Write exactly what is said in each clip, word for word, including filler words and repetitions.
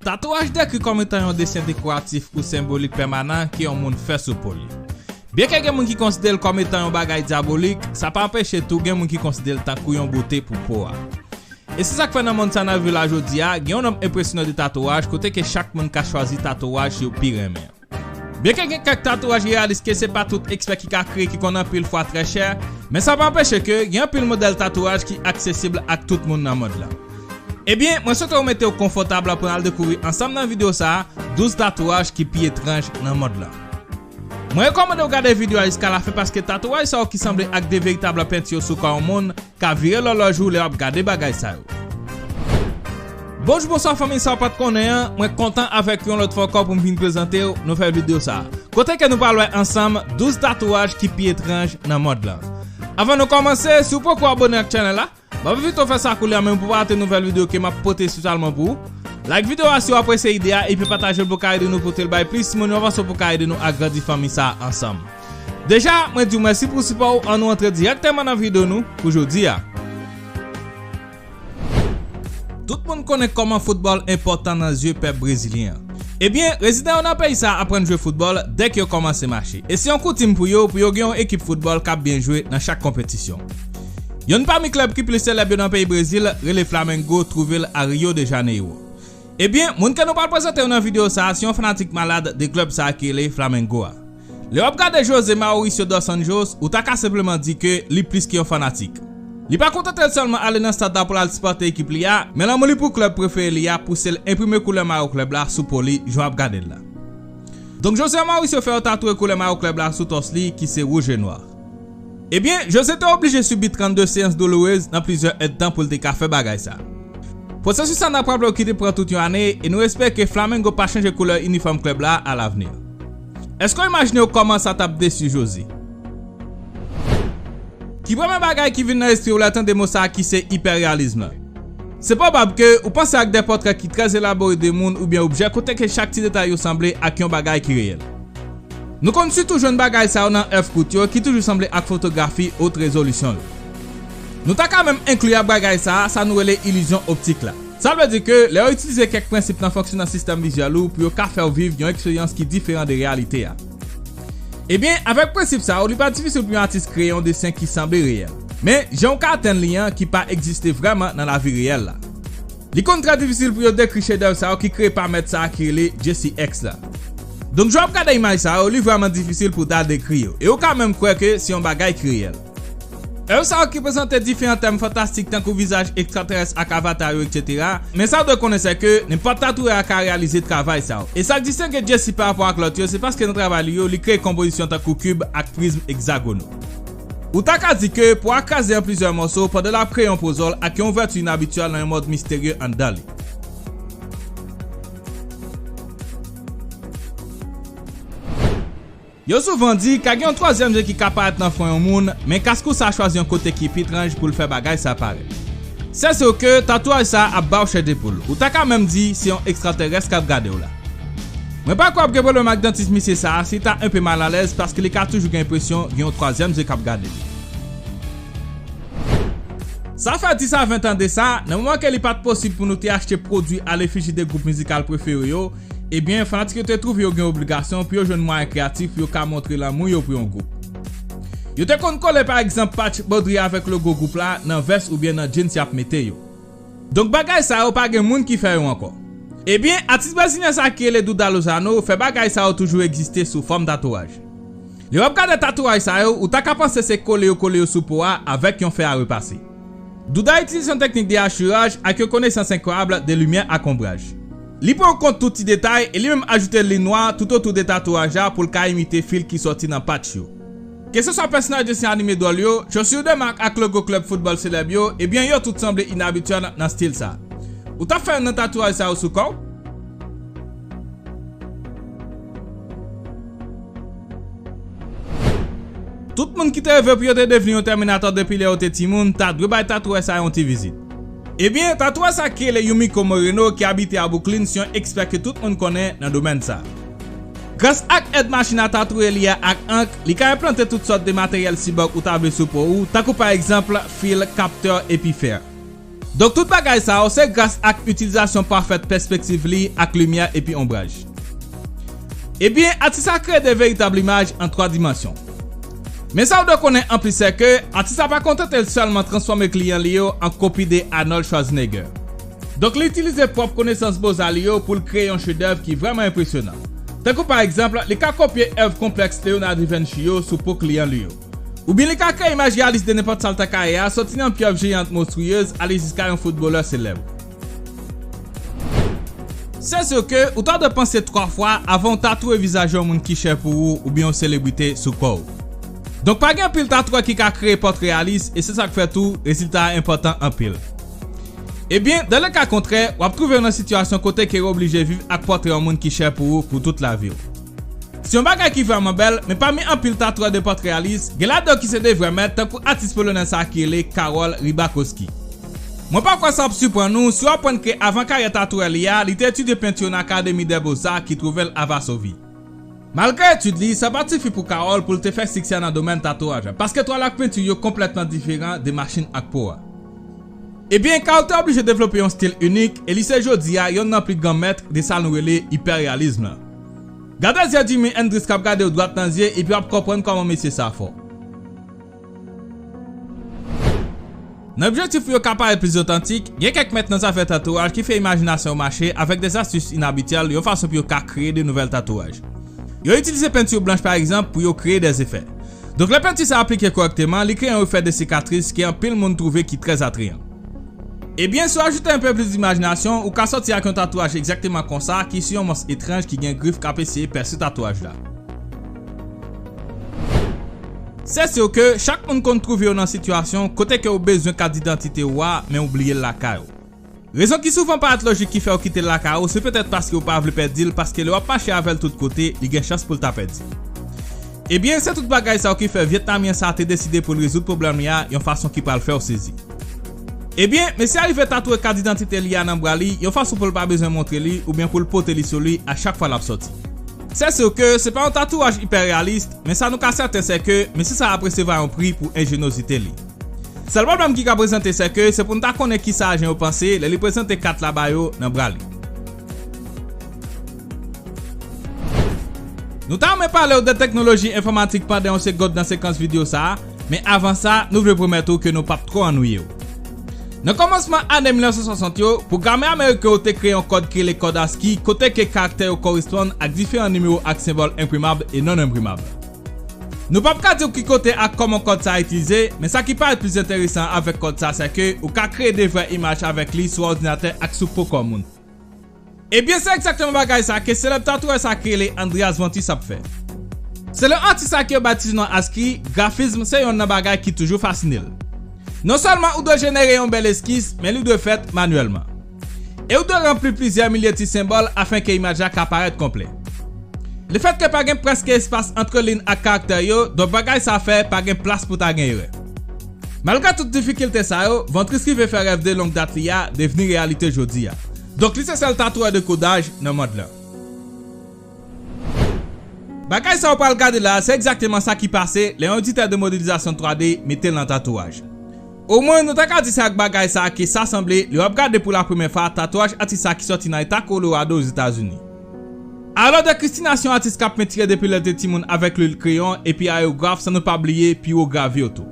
Tatouaj dekri kòm etan yon desen dekoratif ou senbolik pèmanan ke yon moun fè sou po li. Byenke gen moun ki konsidere l kòm etan yon bagay dyabolik, sa pa anpeche tou gen moun ki konsidere l tankou yon bote pou po a. E se sa k fè nan monn sa n ap viv la jodi a, gen yon nonb enpresyonan de tatouaj kote ke chak moun ka chwazi tatouaj yo pi renmen. Byenke gen kèk tatouaj reyalis ke se pa tout ekspè ki ka kreye ki konn anpil fwa trè chè, men sa pa anpeche ke gen anpil modèl tatouaj ki aksesib ak tout moun nan mond lan. Ebyen, mwen swete w mete w konfòtab pou n al dekouvri ansanm nan videyo sa a douz tatouaj ki pi etranj nan mond lan. Mwen rekòmande w gade videyo a jiska lafen paske tatouaj sa yo ki sanble ak de veritab penti sou kò yon moun ka vire lòlòj ou lè w ap gade bagay sa yo. Bonjou, bonswa fanmi sa w pa t konnen an, mwen kontan avèk yon lòt fwa ankò pou m vin prezante w nouvèl videyo sa a. Kote ke nou pral wè ansanm douz tatouaj ki pi etranj nan mond lan. Anvan nou kòmanse, si w poko abòne ak chanèl la, m ap envite w fè sa koulye a menm pou w pa rate nouvèl videyo ke m ap pote espesyalman pou ou. Like videyo a si w apresye ide a epi pataje l pou ka ede nou pote l bay plis moun yon fason pou ka ede nou agrandi fanmi sa a ansanm. Deja, mwen di w mèsi pou sipò w, ann nou antre dirèkteman nan videyo nou pou jodi a. Tout moun konnen kòman foutbòl enpòtan nan zye pèp brezilyen an. Ebyen, rezidan yo nan peyi sa a aprann jwe foutbòl dèk yo kòmanse mache. E se yon koutim pou yo, pou yo gen yon ekip foutbòl k ap byen jwe nan chak konpetisyon. Yonn pami klèb ki plis selèb yo nan peyi Brezil rele Flamengo, twouve l a Rio de Janeiro. Ebyen, moun ke nou pral prezante yo nan videyo sa a se yon fanatik malad de klèb sa a ki rele Flamengo a. Lè w ap gade José Mauricio dos Anjos, ou ta ka senpleman di ke li plis ke yon fanatik. Li pa kontante l sèlman ale nan stad la pou l al sipòte ekip li a, men lanmou li pou klèb prefere li a pouse l enprime koulè mayo klèb la sou po li jan w ap gade l la. Donk José Mauricio fè yo tatouye koulè mayo klèb la sou tòs li ki se wouj e nwa. Ebyen, José te oblije sibi trannde seyans doulourez nan plizyè èdtan pou l te ka fè bagay sa. Pwosesis sa n ap raple w ki te pran tout yon ane e nou espere ke Flamengo pa chanje koulè inifòm klèb la a lavni. Èske w imajine w kòman sa t ap desi José? Ki premye bagay ki vin nan lespri w lè w tande mo sa a ki se ipèreyalizm lan? Se pwobab ke ou panse ak de pòtrè ki trè elabore de moun oubyen objè kote ke chak ti detay yo sanble ak yon bagay ki reyèl. Nou konn sitou jwenn bagay sa yo nan èv kout yo ki toujou sanble ak fotografi wot rezolisyon yo. Nou ta ka menm enkli a bagay sa a sa nou rele ilizyon optik la. Sa vle di ke lè yo itilize kèk prensip nan fonksyonman sistèm vizyèl ou pou yo ka fè w viv yon eksperyans ki diferan de reyalite a. Ebyen, avèk prensip sa yo, li pa difisil pou yon atis kreye yon desen ki sanble reyèl. Men, jan w ka atenn li an ki pa egziste vrèman nan lavi reyèl la. Li konn trè difisil pou yo dekri chedèv sa yo ki kreye pa mèt sa a ki rele Jesse X la. Donk, jan w ap gade imaj sa yo, li vrèman difisil pou w ta dekri yo, e ou ka menm kwè ke se yon bagay ki reyèl. Èv sa yo ki prezante diferan tèm fantastik tankou vizaj ekstratèrès ak avata yo, etsetera. Men sa w dwe konnen se ke nenpòt tatouè a ka reyalize travay sa yo. E sa k distenge Jesse pa rapò ak lòt yo, se paske nan travay li yo, li kreye konpozisyon tankou kib ak prizm egzagonal. Ou ta ka di ke po a kraze an plizyè mòso pandan l ap kreye yon pozòl ak yon ouvèti inabityèl nan yon mòd misterye anndan li. Yo souvan di ka gen yon twazyèm je ki ka parèt nan fwon yon moun, men kas kou sa chwazi yon kote ki pi etranj pou l fè bagay sa parèt. Se si ke tatouaj sa ap ba w chè de poul. Ou ta ka menm di se yon ekstratèrès k ap gade w la. Mwen pa kwè ap gen pwoblèm ak dantis misye sa a si l ta enpe malalèz paske li ka toujou gen enpresyon gen yon twazyèm je k ap gade l. Sa fè dis a ven tan de sa, nan moman ke li pa t posib pou nou te achte pwodui alefiji de gwoup mizikal prefere yo, ebyen, fanatik yo te twouve yo gen obligasyon pou yo jwenn mwayen kreyatif pou yo ka montre lanmou yo pou yon gwoup. Yo te konn kole, pa egzanp, patch Bodri avèk logo gwoup la nan vès oubyen nan djins y ap mete yo. Donk, bagay sa yo pa gen moun ki fè yo ankò. Ebyen, atis brezilyen sa ki rele Duda Lozano fè bagay sa yo toujou egziste sou fòm tatouaj. Lè w ap gade tatouaj sa yo, ou ta ka panse se kole yo kole yo sou po a avèk yon fè a repase. Duda itilize yon teknik de achiraj ak yon konesans enkwayab de limyè ak onbraj. Li pran kont tout ti detay e li menm ajoute liy nwa toutotou de tatouaj la pou l ka imite fil ki sòti nan patch yo. Keseswa pèsonaj desen anime dwòl yo, chaussure de marque ak logo klèb foutbòl selèb yo, ebyen yo tout sanble inabityèl nan stil sa. Ou t ap fè youn nan tatouaj sa yo sou kò w? Tout moun ki te reve pou yo te devni yon Terminator depi lè yo te timoun ta dwe bay tatouè sa yon ti vizit. Ebyen, tatouè sa ki rele Yumiko Moreno ki abite a Brooklyn se yon ekspè ke tout moun konnen nan domèn sa. Gras ak èd machin a tatouye li a ak ank, li ka enplante tout sòt de materyèl sibòg ou ta vle sou po ou, tankou pa egzanp fil, kaptè epi fè. Donk tout bagay sa yo se gras ak itilizasyon pafèt pèspektiv li ak limyè epi onbraj. Ebyen, atis la kreye de veritab imaj an twa dimansyon. Men sa w dwe konnen anplis se ke atis la pa kontante l sèlman transfòme kliyan li yo an kopi de Arnold Schwarzenegger. Donk li itilize pwòp konesans boza li yo pou l kreye yon chedèv ki vrèman enpresyonan. Tankou pa egzanp, li ka kopye èv konplèks Leonardo da Vinci yo sou po kliyan li yo. Oubyen li ka kreye imaj reyalis de nenpòt sa l ta ka ye a, soti nan pyèv jeyant monstriyez ale jiska yon foutbolè selèb. Se si ke ou ta dwe panse twa fwa avan w tatouye vizaj yon moun ki chè pou ou oubyen yon selebrite sou kò w. Donk pa gen anpil tatouè ki ka kreye pòtrè reyalis e se sa k fè tou rezilta a enpòtan anpil. Ebyen, dan le ka kontrè, w ap twouve w nan sitiyasyon kote ke w oblije viv ak pòtrè yon moun ki chè pou ou pou tout lavi w. Se yon bagay ki vrèman bèl, men pami anpil tatouè de pòtrè reyalis, gen ladan yo ki se de vrè mèt tankou atis polonè sa ki rele Karol Rybakowski. Mwen pa kwè sa ap siprann ou si w aprann ke avan karyè tatouè li a, li te etidye penti nan Académie des Beaux-Arts ki twouve l a Vasovi. Malgre etid li, sa pa t sifi pou Karol pou l te fè siksè nan domèn tatouaj la, paske twal ak penti yo konplètman diferan de machin ak po a. Ebyen, Karol te oblije devlope yon stil inik e li se jodi a yonn nan pli gran mèt de sa nou rele ipèrealizm lan. Gade zye Jimi Hendrix k ap gade w dwat nan zye epi w ap konprann kòman mesye sa fò. Nan objektif pou yo ka parèt plis otantik, gen kèk mèt nan zafè tatouaj ki fè imajinasyon yo mache avèk de zastis inabityèl yon fason pou yo ka kreye de nouvèl tatouaj. Yo itilize penti blanch pa egzanp pou yo kreye de efè. Donk lè penti sa aplike kòrèkteman, li kreye yon efè de sikatris ke anpil moun twouve ki trè atreyan. Ebyen, si w ajoute enpe plis imajinasyon, ou ka sòti ak yon tatouaj egzakteman konsa ki sou yon mons etranj ki gen grif k ap eseye pèse tatouaj la. Se si ke chak moun konn twouve yo nan sitiyasyon kote ke ou bezwen kat didantite ou a, men ou bliye l lakay ou. Rezon ki souvan parèt lojik ki fè w kite l lakay ou, se petèt paske ou pa vle pèdi l, paske lè w ap mache avè l tout kote, li gen chans pou l ta pèdi. Ebyen, se tout bagay sa yo ki fè Vyetnamyen sa a te deside pou l rezoud pwoblèm li a yon fason ki pral fè w sezi. Ebyen, mesye a rive tatouye kat didantite li a nan bra li, yon fason pou l pa bezwen montre li oubyen pou l pote li sou li a chak fwa l ap sòti. Se si ke se pa yon tatouaj ipèreyalis, men sa nou ka sèten se ke mesye sa a ap resevwa yon pri pou enjenyozite li. Sèl pwoblèm ki ka prezante se ke se pou n ta konnen kisa ajan yo panse lè li prezante kat la ba yo nan bra li. Nou ta renmen pale w de teknoloji enfòmatik pandan yon segond nan sekans videyo sa a, men avan sa, nou vle pwomèt ou ke nou p ap twò annwiye w. Nan kòmansman ane mil nèf san swasant yo, pwogram ameriken yo te kreye yon kòd ki rele kòd ASCII, kote ke karaktè yo koresponn ak diferan nimewo ak senbòl enprimab e non enprimab. Nou p ap ka di w ki kote ak kòman kòd sa a itilize, men sa ki parèt plis enteresan avèk kòd sa a se ke ou ka kreye de vrè imaj avèk li sou òdinatè ak sou po kò moun. Ebyen, se egzakteman bagay sa ke selèb tatouè sa ki rele Andreas Vontis ap fè. Selon atis sa ke yo batize non ASCII, grafism se yonn nan bagay ki toujou fasine l. Non sèlman ou dwe jenere yon bèl eskiz, men li dwe fèt manyèlman. E ou dwe ranpli plizyè milye ti senbòl afen ke imaj la ka parèt konplè. Lefètke pa gen prèske espas ant lin ak karaktè yo, donk bagay sa fè pa gen plas pou ta gen erè. Malgre tout difikilte sa yo, Vontis rive fè rèv de long dat li a devni reyalite jodi a. Donk li se sèl tatouè de kodaj nan mond lan. Bagay sa w pral gade la, se egzakteman sa ki pase lè yon editè de modelizasyon twa D mete l nan tatouaj. Omwen, nou ta ka di se ak bagay sa a ke sa sanble lè w ap gade pou lapremyè fwa tatouaj atis sa ki sòti nan eta Colorado Ozetazini. Alò de Christina se yon atis k ap pentire depi lè l te timoun avèk lwil kreyon epi ayewograf san nou pa bliye piwo gravi yo tou.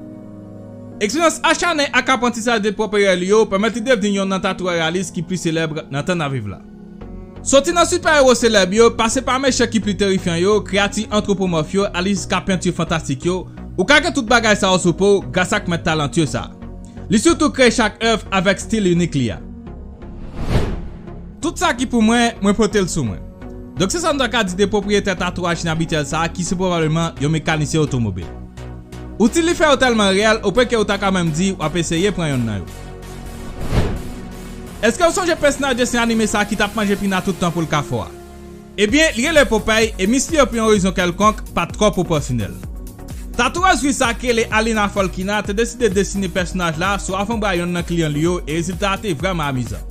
Eksperyans acharne ak aprantisaj de pwòp erè li yo pèmèt li devni yonn nan tatouè reyalis ki pi selèb nan tan n ap viv la. Soti nan sipè ewo selèb yo, pase pa mechan ki pi terifyan yo, kreyati antwopomòf yo, ale jiska penti fantastik yo, ou ka gen tout bagay sa yo sou po w gras ak mèt talantye sa a. Li sitou kreye chak èv avèk stil inik li a. Tout sa ki pou mwen, mwen pote l sou mwen. Donk se sa nou ta ka di de pwopriyetè tatouaj inabityèl sa a ki se pwobableman yon mekanisyen otomobil. Outil li fè yo tèlman reyèl, opwen ke ou ta ka menm di w ap eseye pran yonn nan yo. Èske w sonje pèsonaj desen anime sa a ki t ap manje pina tout tan pou l ka fò a? Ebyen, li rele Popeye e mis li yo pou yon rezon kèlkonk pa t twò pwopòsyonèl. Tatouwèz ris sa a ki rele Alina Folkina te deside desine pèsonaj la sou avanbra yonn nan kliyan li yo e rezilta a te vrèman amizan.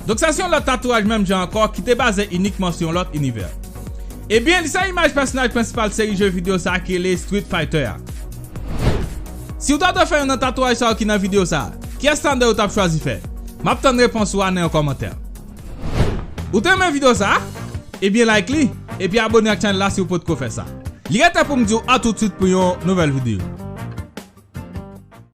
Donk sa se yon lòt tatouaj menm jan ankò ki te baze inikman sou yon lòt inivè. Ebyen, li se imaj pèsonaj prensipal seri je videyo sa a ki rele Street Fighter a. Si w ta dwe fè yonn nan tatouaj sa yo ki nan videyo sa a, Kiyès ladan yo w t ap chwazi fè? M ap tann repons ou a nan yon kòmantè. Ou te renmen videyo sa a? Ebyen like li, epi abone ak chanèl la si w potko fè sa. Li gentan pou m di w a toutswit pou yon nouvèl videyo.